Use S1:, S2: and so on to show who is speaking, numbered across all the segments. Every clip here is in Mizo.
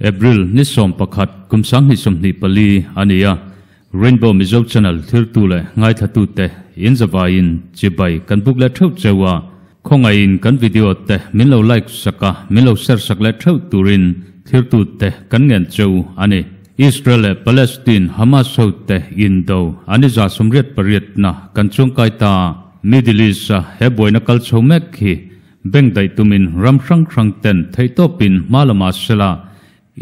S1: April ni 11 kum 2024 a ni a, Rainbow Mizo Channel thirtu leh ngaithlatute in zavaiin chibai kan buk leh theuh cheu a, khawngaihin kan video te min lo like sak a, min lo share sak leh theuh turin thirtute kan ngen cheu a ni. Israel leh Palestine Hamas hote indo an i 88 na kan chuangkai ta. Middle East a he buaina kal chho mek hi beng daih tumin ram hrang hrang ten theihtawpin hma lama sela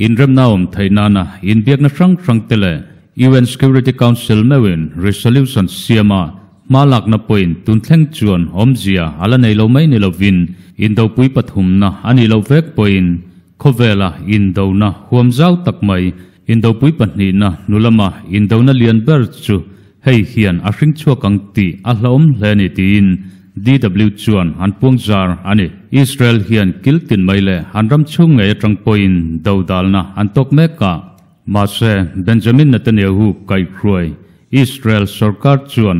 S1: inremna awm theih nana inbiakna hrang hrang te leh UN Security Council meuhin resolution siama hma lakna pawhin tun thleng chuan awmzia a la nei lo mai ni lovin indopui pathumna a nih loh vek pawhin khawvela indona huam zau tak mai indopui pahnihna hnu lama indona lian ber chu hei hian a hring chhuak ang tih a hlauhawm hle a ni tiin DW chuan an puang zar a ni. Israel hian kil tin mai leh an ram chhung ngei atang pawhin dodalna an tawk mek a. Mahse, Benjamin Netanyahu kaihhruai Israel sorkar chuan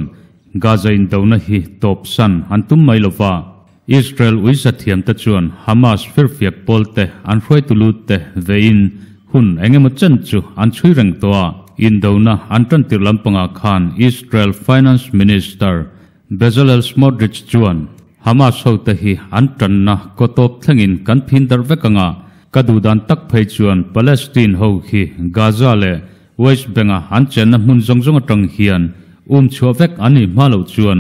S1: Gaza indona hi tawpsan an tum mai lova. Israel uisa thiamte chuan Hamas firfiak pawlte an hruaitu lutte vein hun eng emaw chen chu an chhui reng tawh a. Indona an tantir lampangah khan Israel Finance Minister Bezalel Smotrich chuan Hamas hote hi an tanna kaw tawp thlengin kan phin darh vek anga, ka duhdan tak phei chuan Palestine ho hi Gaza leh West Bank-a an chenna hmun zawng zawng atang hian um chhuah vek an nih hma loh chuan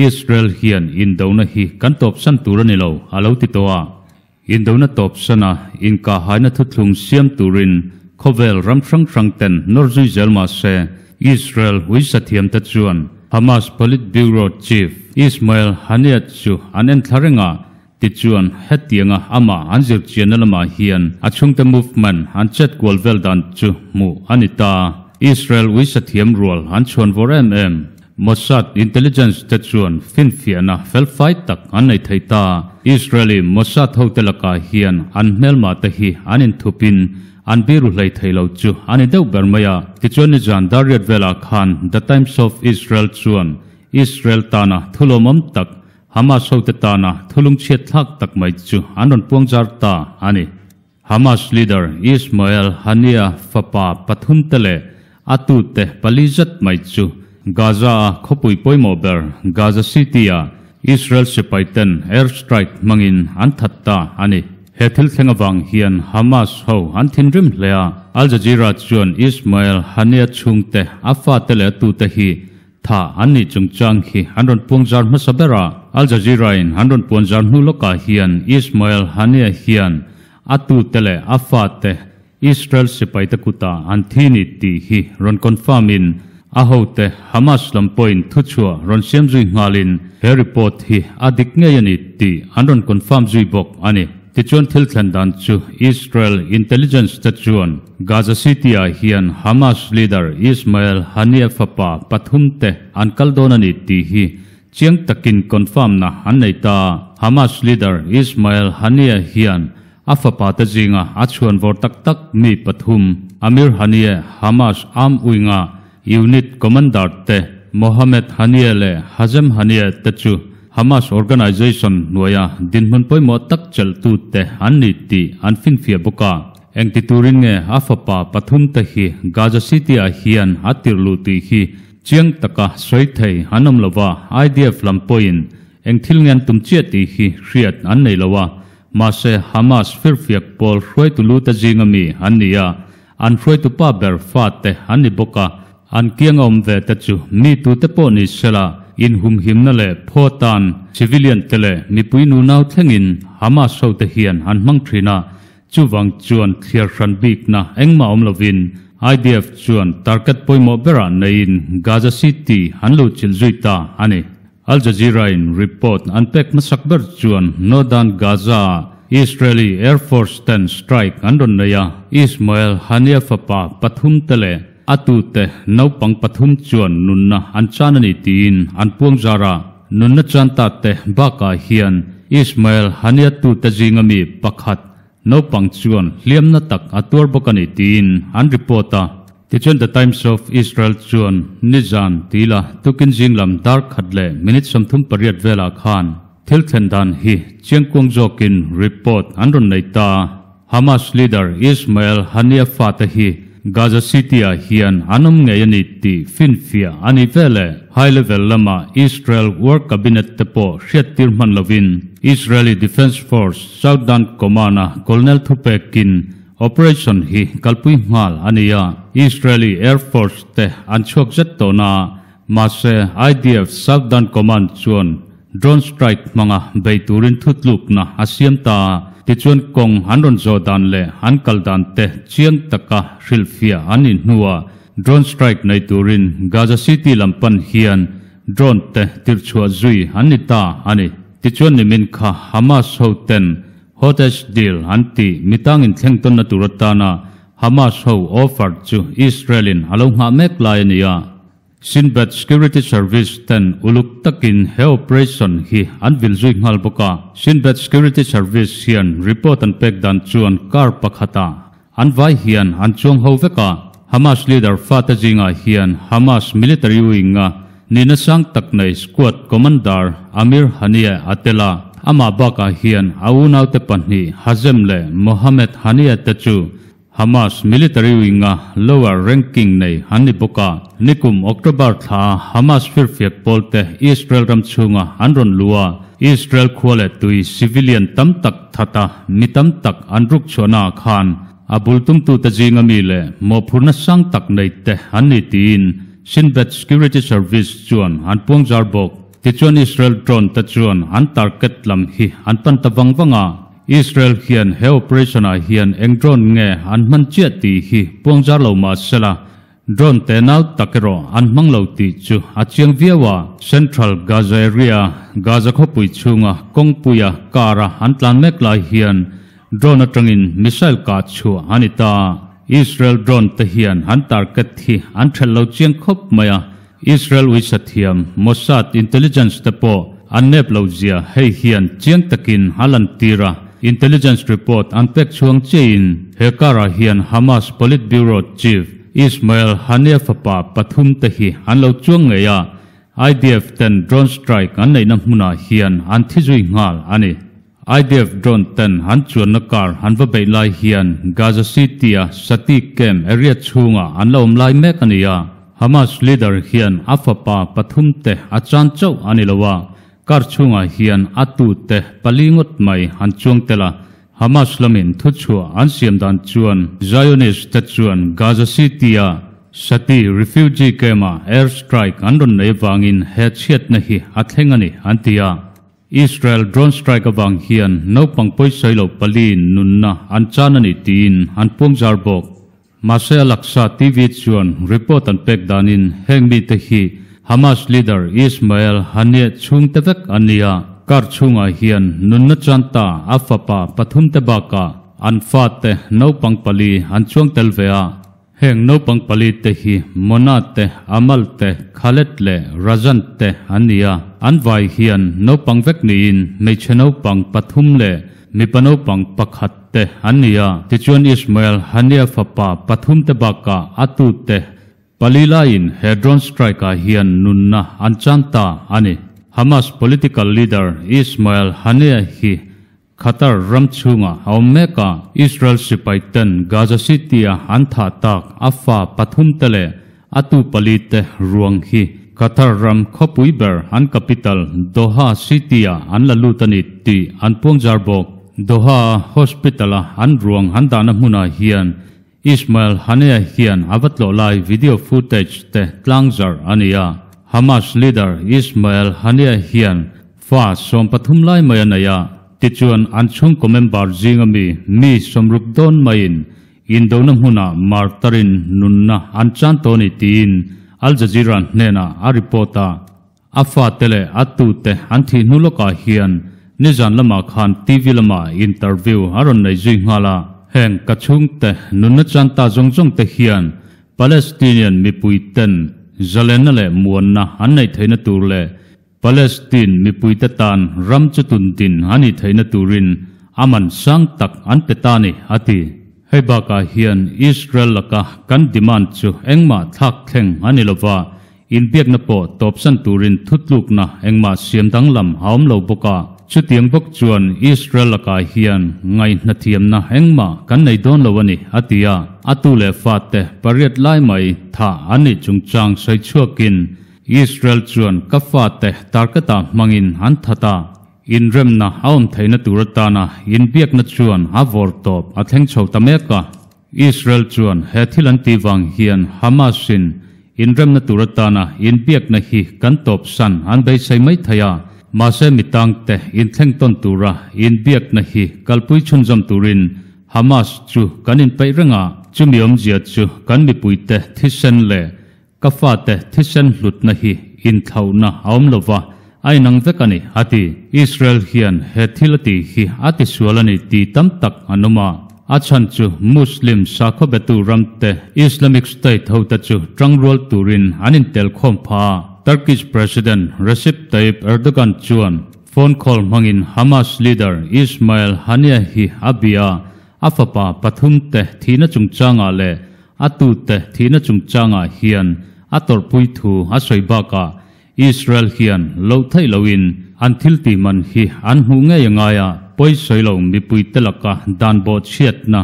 S1: Israel hian indona hi kan tawpsan tur a ni lo, a lo ti tawh a. Indona tawpsana inkahhaina thuthlung siam turin khawvel ram hrang hrang ten nawr zui zel mah se, Israel uisa thiamte chuan Hamas Politburo chief Ismail Haniyeh chu an en thla reng a, Tichuan, hetianga amah an zirchianna lamah hian a chhungte movement an chet kual vel dan chu hmuh a ni ta. Israel uisa thiam rual an chhuan vawr em em. Mossad intelligence te chuan finfiahna felfai tak an nei thei ta. Israeli Mossad hote lakah hian an hmelma te hi an inthupin an biru hlei thei lo chu a ni deuh ber mai a. Tichuan nizan dar riat velah khan The Times of Israel chuan Israel tana thulawmawm tak Hamas hote tana thulung chhiat thlak tak mai chu an rawn puang zar ta a ni. Hamas leader Ismail Haniyeh fapa pathum te leh a tute pali zet mai chu Gaza-a khawpui pawimawh ber Gaza City-a Israel sipai ten air strike hmangin an that ta a ni. He thil thleng avang hian Hamas ho an thinrim hle a, Al Jazeera chuan Ismail Haniyeh chhungte a fate leh a tute hi Tha an nih chungchang hi an rawn puang zar hmasa ber a, Al Jazeera-in an rawn puan zar hnu lawkah hian Ismail Haniyeh hian a tute leh a fate Israel sipaite kutah an thi ni tih hi rawn confirm-in a hote Hamas lam pawhin thuchhuah rawn siam zui nghalin he report hi a dik ngei a ni tih an rawn confirm zui bawk a ni. Tichuan thil thlen dan chu Israel intelligence te chuan Gaza City-ah hian Hamas leader Ismail Haniyeh fapa pathum te an kal dawn a ni tih hi chiang takin confirm na an nei ta. Hamas leader Ismail Haniyeh hian a fapa te zinga a chhuan vawr tak tak mi pathum Amir Haniyeh, Hamas arm wing-a Unit Commander te Mohammed Haniyeh leh Hazem Haniyeh te chu Hamas organization hnuaia dinhmun pawimawh tak chelhtute an ni tih an finfiah bawk a. Engti turin nge a fapa pathum te hi Gaza City-ah hian a tirh luh tih hi chiang taka sawi thei an awm lo va, IDF lam pawhin eng thil nge an tum chiah tih hi hriat an nei lo a. Mahse Hamas firfiak pawl hruaitu lu te zinga mi an ni a, An hruaitu pa ber fate an ni bawk a, an kianga awm ve te chu mi tute pawh ni sela, inhumhimna leh phaw tan civilian te leh mipui nunau thlengin Hamas hote hian an hmang thin a, chuvang chuan thliar hran bikna engmah awm lovin IDF chuan target pawimawh berah neiin Gaza City an luhchilh zui ta a ni. Al Jazeera-in report an pek hmasak ber chuan Northern Gaza-ah Israeli Air Force ten strike an rawn nei a, Ismail Haniyeh fapa pathum te leh a tute naupang pathum chuan nunna an chan a ni tiin an puang zar a. Nunna chan ta te bakah hian Ismail Haniyeh tute zinga mi pakhat Naupang chuan hliamna tak a tuar bawk a ni tiin an report a. Tichuan The Times of Israel chuan nizan tila tukin zing lam dar khat leh minute 38 velah khan thil thlen dan hi chiangkuang zawkin report an rawn nei ta. Hamas leader Ismail Haniyeh fate hi Gaza City-ah hian an awm ngei a ni tih finfiah a ni veleh high level lama Israel War Cabinet te pawh hriattir hman lovin Israeli Defence Force Southern Command-a Colonel thupekin operation hi kalpui nghal a ni a. Israeli Air Force te an chhuak zet tawhna mahse IDF Southern Command chuan Drone strike hmanga bei turin thutlukna a siam ta a, tichuan kawng an rawn zawh dan leh an kal dan te chiang taka hrilhfiah an nih hnuah drone strike nei turin Gaza City lam pan hian drone te tirhchhuah zui an ni ta a ni. Tichuan nimin kha Hamas ho ten hostage deal an tih mitangin thleng tawnna tur atana Hamas ho offer chu Israel in a lo nghah mek lai a ni a. Shin Bet Security Service ten uluk takin he operation hi an vil zui nghal bawk a. Shin Bet Security Service hian report an pek dan chuan car pakhata an vai hian an chuang ho vek a. Hamas leader fate zingah hian Hamas military wing-a nihna sang tak nei squad commander Amir Haniyeh a tel a. Amah bakah hian a unaute pahnih Hazem leh Mohammed Haniyeh te chu Hamas military wing-a lower ranking nei an ni bawk a. Nikum October thla Hamas firfiak pawlte Israel ram chhunga an rawn luh a, Israel khua leh tui civilian tam tak that a, mi tam tak an ruk chhuahnaah khan a bul tumtute zinga mi leh mawhphurhna sang tak nei te an ni tiin Shin Bet Security Service chuan an puangzar bawk. Tichuan Israel drone te chuan an target lam hi an pan ta vang vang a. Israel hian he operation ah hian eng drone nge an hman chiah tih hi puangzar lo mah sela, drone te nau tak erawh an hmang lo tih chu a chiang viau a. Central Gaza area, Gaza khawpui chhunga kawngpuia car a an tlan mek lai hian drone atangin missile kah chhuah a ni ta. Israel drone te hian an target hi an thelh lo chiang khawp mai a. Israel uisa thiam Mossad intelligence te pawh an nep lo zia hei hian chiang takin a lantir a, intelligence report an pek chhuang chiahin he karah hian Hamas Politburo chief Ismail Haniyeh fapa pathum te hi an lo chuang ngei a, IDF ten drone strike an neihna hmunah hian an thi zui nghal a ni. IDF drone ten an chuanna car an va beih lai hian Gaza City-a Shati camp area chhungah an la awm lai mek a ni a. Hamas leader hian a fapa pathum te a chan chauh a ni lo a, car chhungah hian a tute pali ngawt mai an chuang tel a. Hamas lamin thuchhuah an siam dan chuan Zionist te chuan Gaza City-a Shati refugee camp-ah air strike an rawn nei avangin he chhiatna hi a thleng a ni an ti a. Israel drone strike avang hian naupang pawisawi lo pali nunna an chan a ni tiin an puangzar bawk. Mahse Al-Aqsa TV chuan report an pek danin heng mite hi Hamas leader Ismail Haniyeh chhungte vek an ni a, kar chhungah hian nunna chan ta a fapa pathumte bakah an fate naupang pali an chuang tel ve a. Heng naupang pali te hi Mona te, Amal te, Khaled leh Razan te an ni a. An vai hian naupang vek niin hmeichhe naupang pathum leh mipa naupang pakhat te an ni a. Tichuan Ismail Haniyeh fapa pathum te bakah a tu te pali laiin he drone strike ah hian nunna an chan ta a ni. Hamas political leader Ismail Haniyeh hi Qatar ram chhungah a awm mek a, Israel sipai ten Gaza City-a an thah tak a fa pathum te leh a tu pali te ruang hi Qatar ram khawpui ber an capital Doha City-ah an la lut a ni tih an puangzar bawk. Doha-a hospital-a an ruang an dahna hmunah hian Ismail Haniyeh hian a va tlawh lai video footage te tlangzarh a ni a. Hamas leader Ismail Haniyeh hian fa 13 lai mai a nei a, tichuan an chhungkaw member zinga mi mi 60 dawn maiin indona hmunah martarin nunna an chan tawh a ni tiin Al Jazeera hnenah a report a. A fate leh a tute an thih hnu lawkah hian nizan lamah khan TV lamah interview a rawn nei zui nghal a. Heng ka chhungte nunna chan ta zawng zawng te hian Palestinian mipuiten zalenna leh muanna an neih theihna tur leh Palestine mipuite tan ram chu tun din a nih theihna turin a man sang tak an pe ta ni, a ti. Hei bakah hian Israel laka kan demand chu engmah thlak thleng a ni lova, inbiakna pawh tawpsan turin thutlukna engmah siam danglam a awm lo bawk a. Chutiang bawk chuan Israel lakah hian ngaihnathiamna engmah kan nei dawn lo a ni, a ti a. A tu leh fate pariat lai mai thah an nih chungchang sawi chhuakin Israel chuan ka fate target-ah hmangin an that a. Inremna a awm theihna tur atana inbiakna chuan a vawr tawp a thleng chho ta mek a. Israel chuan he thil an tih vang hian Hamas-in inremna tur atana inbiakna hi kan tawpsan an beisei mai thei a, mahse mi tangte inthleng tawn tura inbiakna hi kalpui chhunzawm turin Hamas chu kan inpeih reng a, chumi awmzia chu kan mipuite thisen leh Ka fate thisen hlutna hi inthlauhna a awm lo va, a inang vek a ni, a ti. Israel hian he thil a tih hi a tisual a ni tih tam tak an awm a. A chhan chu Muslim sakhaw betu ramte Islamic State hote chu tangrual turin an intel khawm phah a. Turkish President Recep Tayyip Erdogan chuan phone call hmangin Hamas leader Ismail Haniyeh hi a bia a, a fapa pathumte thihna chungchangah leh A tute thihna chungchangah hian a tawrhpui thu a sawi bakah Israel hian loh theih loin an thil tih man hi an hmuh ngei a ngai a, pawisawi lo mipuite laka dan bawhchhiatna,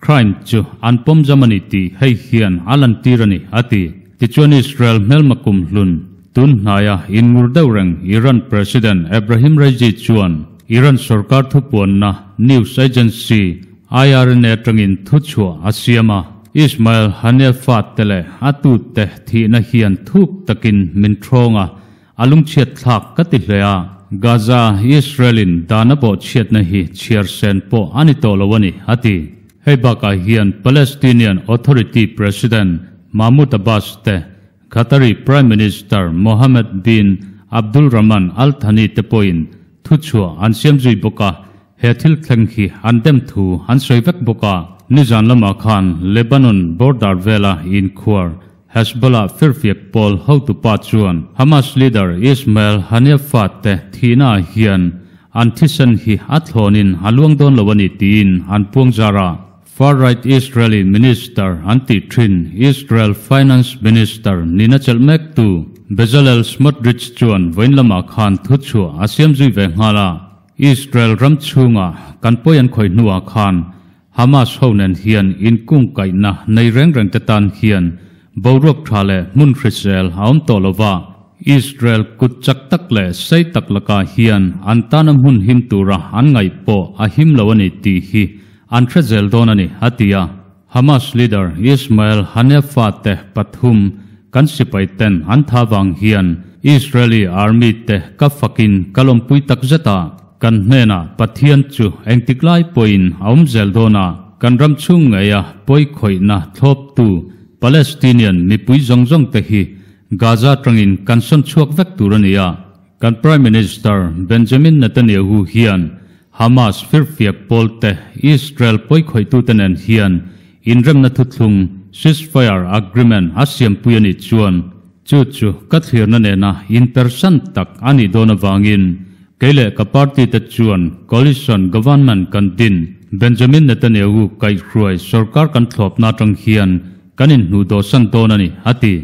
S1: crime, chu an pawm zam a ni tih hei hian a lantir a ni, a ti. Tichuan Israel hmelma kumhlun tun hnaia inngur deuh reng Iran President Ebrahim Raisi chuan Iran sorkar thupuanna news agency IRNA atangin thuchhuah a siam a, Ismail Haniyeh fate leh a tute thihna hian thuk takin min thawng a, a lungchhiat thlak ka ti hle a. Gaza, Israel-in dan a bawhchhiatna hi chhiar sen pawh a ni tawh lo a ni, a ti. Hei bakah hian Palestinian Authority President Mahmoud Abbas te, Qatari Prime Minister Mohammed bin Abdulrahman Al Thani te pawhin thuchhuah an siam zui bawk a, he thil thleng hi an dem thu an sawi vek bawk a. Nizan lamah khan Lebanon border vela inkhuar Hezbollah firfiak pawl hotupa chuan Hamas leader Ismail Haniyeh fate thihnaah hian an thisen hi a thlawnin a luang dawn lo a ni tiin an puang zar a. Far-right Israeli Minister an tih thin Israel Finance Minister nihna chelh mektu Bezalel Smotrich chuan vawiin lamah khan thuchhuah a siam zui ve nghal a. Israel ram chhunga kan pawi an khawih hnuah khan Hamas ho nen hian inkungkaihna nei reng reng te tan hian boruak tha leh hmun hrisel a awm tawh lo va. Israel kut chak tak leh sei tak lakah hian an tana hmun him tura an ngaih pawh a him lo a ni tih hi An hre zel dawn a ni, a ti a. Hamas leader Ismail Haniyeh fate pathum kan sipai ten an tha vang hian Israeli army te ka fakin ka lawmpui tak zet a. Kan hnenah Pathian chu engtik lai pawhin a awm zel dawn a, kan ram chhung ngeia pawi khawihna thlawptu Palestinian mipui zawng zawng te hi Gaza tangin kan sawn chhuak vek tur a ni a. Kan Prime Minister Benjamin Netanyahu hian Hamas firfiak pawlte Israel pawikhawitute nen hian inremna thuthlung, ceasefire agreement, a siampui a nih chuan chu chu ka thlirna nena inpersan tak a nih dawn avangin kei leh ka party te chuan coalition government kan din Benjamin Netanyahu kaihhruai sorkar kan thlawpna atang hian kan inhnuhdawhsan dawn a ni, a ti.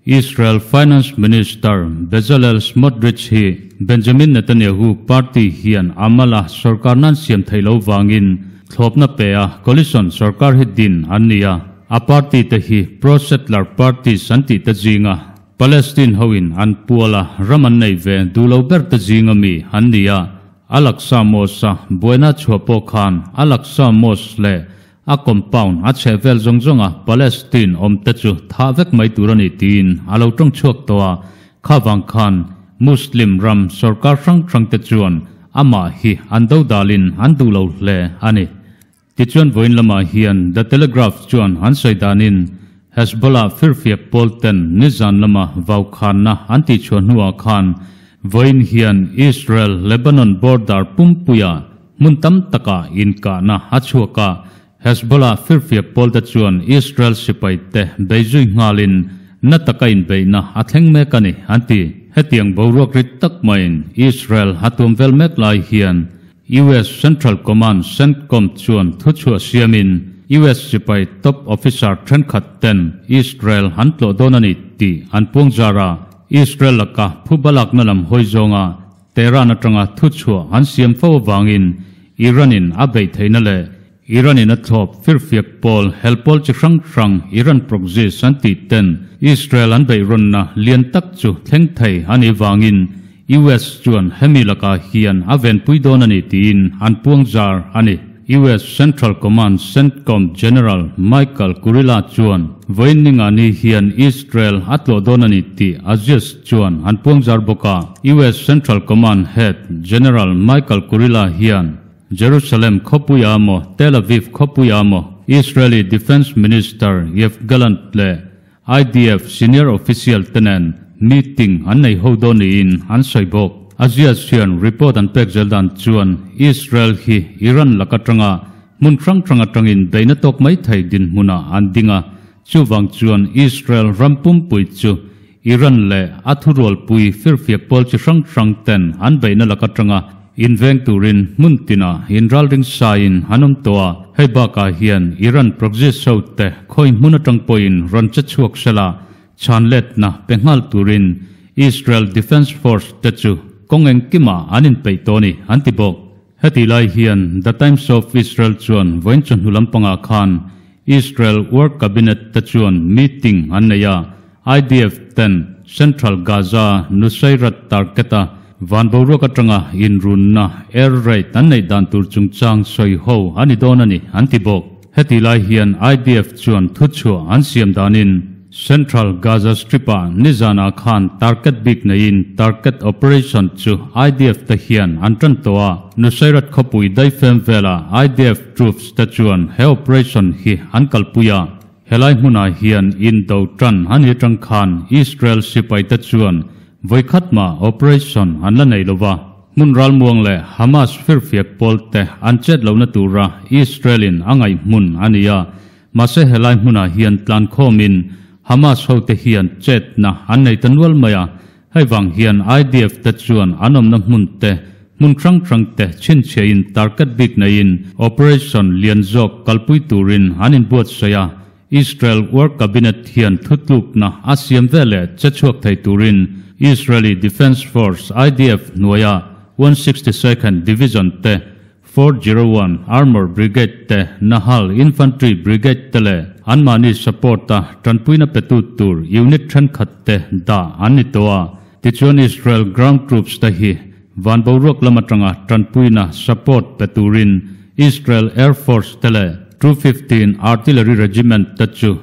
S1: Israel Finance Minister Bezalel Smotrich hi Benjamin Netanyahu party hian Amal-a sorkar nan siam theih lo vangin thlawpna pe a coalition sorkar hi din an ni a. A party te hi pro-settler parties an tih te zinga Palestine hoin an pual a ram an nei ve duh lo ber te zinga mi an ni a. Al-Aqsa Mosque-a buaina chhuah pawh khan Al-Aqsa Mosque leh A compound a chheh vel zawng zawnga Palestine awm te chu thah vek mai tur a ni tiin a lo tawng chhuak tawh a, kha vang khan Muslim ram sorkar hrang hrang te chuan amah hi an do dalin an duh lo hle a ni. Tichuan vawiin lamah hian The Telegraph chuan an sawi danin Hezbollah firfiak pawl ten nizan lama vaukhanna an tihchhuah hnuah khan vawiin hian Israel-Lebanon border pumpuia Hmun tam takah inkahna a chhuak a, Hezbollah firfiak pawlte chuan Israel sipaite bei zui nghalin na taka inbeihna a thleng mek a ni, an ti. Hetiang boruak rit tak maiin Israel a tuam vel mek lai hian US Central Command, CENTCOM, chuan thuchhuah siamin US sipai top officer thenkhat ten Israel an tlawh dawn a ni tih an puang zar a, Israel laka phubalakna lam hawi zawnga. Tehran atanga thuchhuah an siam fo avangin Iran-in a beih theihna leh Iran-in a thlawp firfiak pawl hel pawl chi hrang hrang Iran proxies an tih ten Israel an beih rawnna lian tak chu thleng thei a nih vangin US chuan hemi lakah hian a venpui dawn a ni tiin an puang zar a ni. US Central Command, CENTCOM, General Michael Kurilla chuan vawiin ninga ni hian Israel a tlawh dawn a ni tih Axios chuan an puang zar bawk a. US Central Command Head General Michael Kurilla hian Jerusalem khawpuia emaw Tel Aviv khawpuia emaw Israeli Defence Minister Yoav Gallant leh IDF senior official te nen meeting an nei ho dawn niin an sawi bawk. Axios hian report an pek zel dan chuan Israel hi Iran lak atanga hmun hrang hrang atangin beihna tawk mai thei dinhmunah an ding a, chuvang chuan Israel ram pumpui chu Iran leh a thurualpui firfiak pawl chi hrang hrang ten an beihna lak atanga inveng turin hmun tinah inralring saiin an awm tawh a. Hei bakah hian Iran proxies ho te khawi hmun atang pawhin rawn che chhuak sela chhan letna pe nghal turin Israel Defence Force te chu kawng engkimah an inpeih tawh a ni an ti bawk. Heti lai hian The Times of Israel chuan vawiin chawhnu lampangah khan Israel War Cabinet te chuan meeting an nei a, IDF ten Central Gaza Nuseirat target-a van boruak atanga inrunna air raid an neih dan tur chungchang sawi ho a ni dawn a ni, an ti bawk. Heti lai hian IDF chuan thuchhuah an siam danin Central Gaza Strip-ah nizanah khan target bik neiin target operation chu IDF te hian an tan tawh a. Nuseirat khawpui daifem vela IDF troops te chuan he operation hi an kalpui a. Helai hmunah hian indo tan a ni atang khan Israel sipaite chuan vawikhat mah operation an la nei lova. Hmun ralmuang leh Hamas firfiak pawlte an chet lohna tura Israel-in a ngaih hmun a ni a. Mahse helai hmunah hian tlankhawmin Hamas hote hian chetna an nei ta nual mai a. Hei vang hian IDF te chuan an awmna hmun te, hmun hrang hrang te chhinchhiahin target bik neiin operation lian zawk kalpui turin an inbuatsaih a. Israel War Cabinet hian thutlukna a siam veleh che chhuak thei turin Israeli Defence Force, IDF, hnuaia 162nd Division te 401 Armour Brigade te, Nahal Infantry Brigade te leh anmahni support-a tanpuina petu tur unit thenkhat te dah an ni tawh a. Tichuan Israel Ground Troops te hi van boruak lam atanga tanpuina support pe turin Israel Air Force te leh 215 Artillery Regiment te chu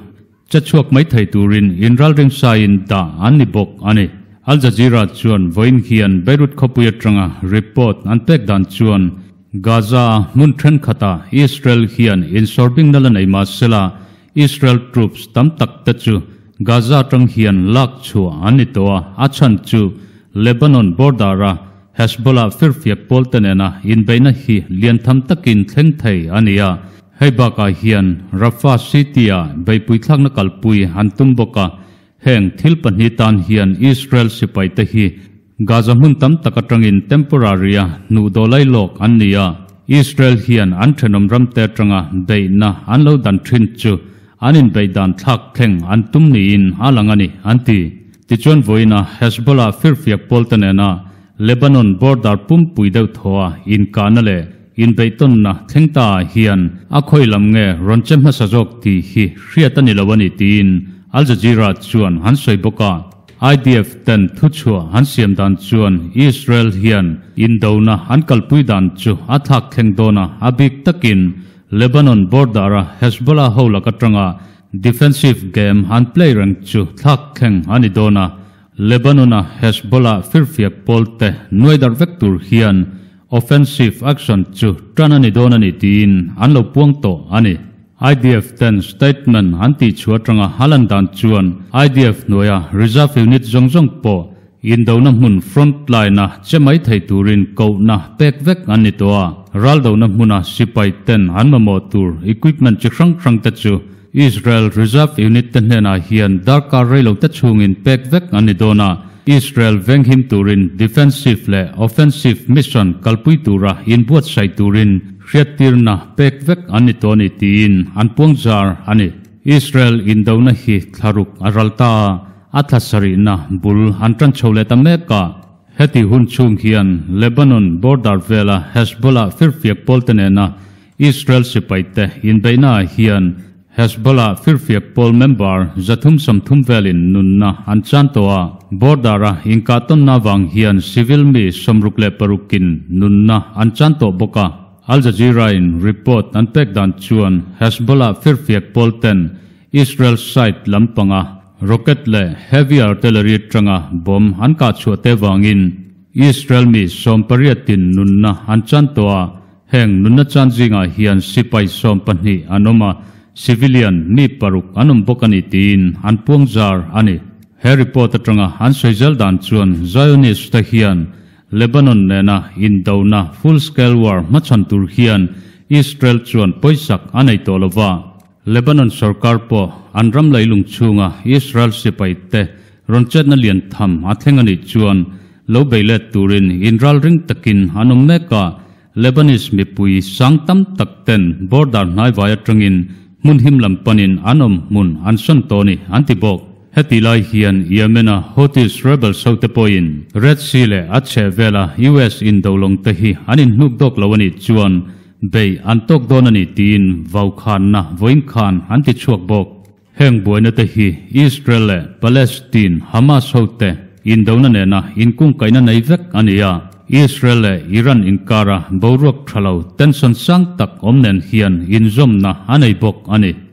S1: Che chhuak mai thei turin inralring saiin dah an ni bawk a ni. Al Jazeera chuan vawiin hian Beirut khawpui atanga report an pek dan chuan Gaza-a hmun thenkhatah Israel hian insawrbingna la nei mah sela Israel troops tam tak te chu Gaza atang hian lak chhuah an ni tawh a, a chhan chu Lebanon border-a Hezbollah firfiak pawlte nena inbeihna hi lian tham takin thleng thei a ni a. Hei bakah hian Rafah city-ah beihpui thlakna kalpui an tum bawk a, heng thil pahnih tan hian Israel sipaite hi Gaza hmun tam tak atangin temporary-a hnuh dawh lailawk an ni a, Israel hian an thenawm ramte atanga beihna an lo dan thin chu an inbeih dan thlak thleng an tum niin a lang a ni, an ti. Tichuan vawiina Hezbollah firfiak pawlte nena Lebanon border pumpui deuh thaw a inkahna leh inbeihtawnna thleng ta ah hian a khawi lam nge rawn che hmasa zawk tih hi hriat a ni lo a ni tiin Al Jazeera chuan an sawi bawk a. IDF ten thuchhuah an siam dan chuan Israel hian indona an kalpui dan chu a thlak thleng dawn a, a bik takin Lebanon border-a Hezbollah ho lak atanga defensive game an play reng chu thlak thleng a ni dawn a. Lebanon-a Hezbollah firfiak pawlte nuai darh vek tur hian offensive action chu tan a ni dawn a ni tiin an lo puang tawh a ni. IDF ten statement an tihchhuah atanga a lan dan chuan IDF hnuaia reserve unit zawng zawng pawh indona hmun front line-a che mai thei turin kohna pek vek an ni tawh a. Raldona hmuna sipai ten an mamawh tur equipment chi hrang hrang te chu Israel Reserve Unit te hnenah hian darkar reilo te chhungin pek vek an ni dawn a, Israel venghim turin defensive leh offensive mission kalpui tura inbuatsaih turin hriattirna pek vek an ni tawh a ni tiin an puangzar a ni. Israel indona hi thlaruk a ral ta a, a thla sarihna bul an tan chho leh ta mek a. Heti hun chhung hian Lebanon border vela Hezbollah firfiak pawlte nena Israel sipaite inbeihnaah hian Hezbollah firfiak pawl member 330 velin nunna an chan tawh a, border-a inkahtawnna avang hian civil mi 66 in nunna an chan tawh bawk a. Al Jazeera-in report an pek dan chuan Hezbollah firfiak pawlten Israel side lampanga rocket leh heavy artillery atanga bomb an kah chhuah te vangin Israel mi 18 in nunna an chan tawh a, heng nunna chan zingah hian sipai 12 an awm a, civilian mi paruk an awm bawk a ni tiin an puangzar a ni. He report atanga an sawi zel dan chuan Zionist te hian Lebanon nena indona full scale war hmachhan tur hian Israel chuan pawisak a nei tawh lova, Lebanon sorkar pawh an ram leilung chhunga Israel sipai te rawn chetna lian tham a thleng a nih chuan lo bei let turin inralring takin an awm mek a, Lebanese mipui sang tam tak ten border hnaivai atangin hmun him lam panin an awm hmun an sawn tawh a ni an ti bawk. Heti lai hian Yemen-a Houthis rebels hote pawhin Red Sea leh a chhehvela US indolawng te hi an inhnuk dawk lo a nih chuan bei an tawk dawn a ni tiin vaukhanna vawiin khan an ti chhuak bawk. Heng buaina te hi Israel leh Palestine Hamas hote indona nena inkungkaihna nei vek a ni a, Israel leh Iran inkara boruak tha lo tension sang tak awm nen hian inzawmna a nei bawk a ni.